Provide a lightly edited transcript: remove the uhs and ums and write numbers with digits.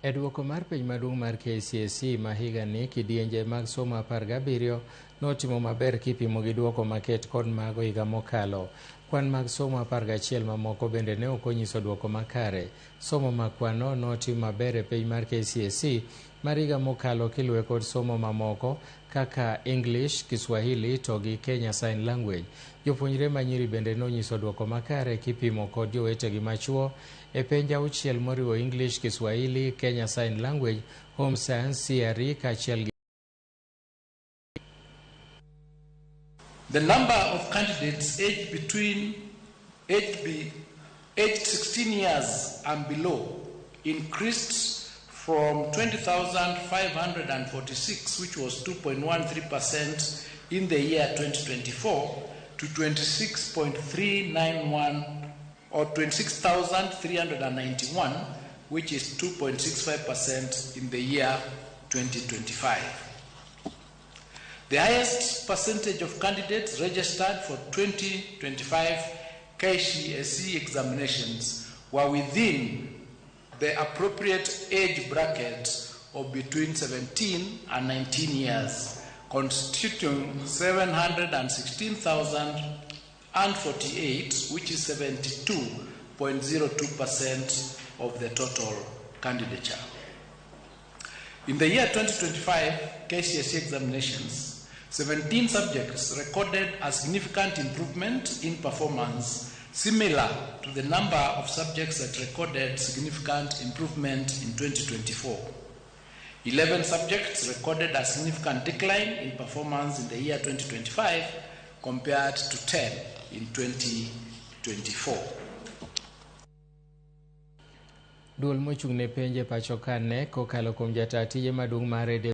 E duoko mar penj maduong' mar KCSE ma higani, kidienje mag somo 17 notimo maber kipimo gi duoko maket kod mago higa mokalo. Kwan mag somo 11 mamoko bende ne ok onyiso duoko makare. Somo mag kwano notim maber e penj mar KCSE mar higa mokalo kiluwe kod somo mamoko kaka English, Kiswahili to gi Kenya Sign Language. Jopuonjre manyiri bende nonyiso duoko makare kipimo kod jowetegi machuo e penj auchiel moriwo English, Kiswahili, Kenya Sign Language, Home Science, CRE kaachiel gi The number of candidates aged between aged, be, aged 16 years and below increased from 20,546, which was 2.13% in the year 2024, to 26.391 or 26,391, which is 2.65% in the year 2025. The highest percentage of candidates registered for 2025 KCSE examinations were within the appropriate age bracket of between 17 and 19 years, constituting 716,048, which is 72.02% of the total candidature. In the year 2025 KCSE examinations, 17 subjects recorded a significant improvement in performance, similar to the number of subjects that recorded significant improvement in 2024. 11 subjects recorded a significant decline in performance in the year 2025 compared to 10 in 2024. Duol mochung' ne penj e pacho ka KNEC kokalo kuom jataa tije maduong' mar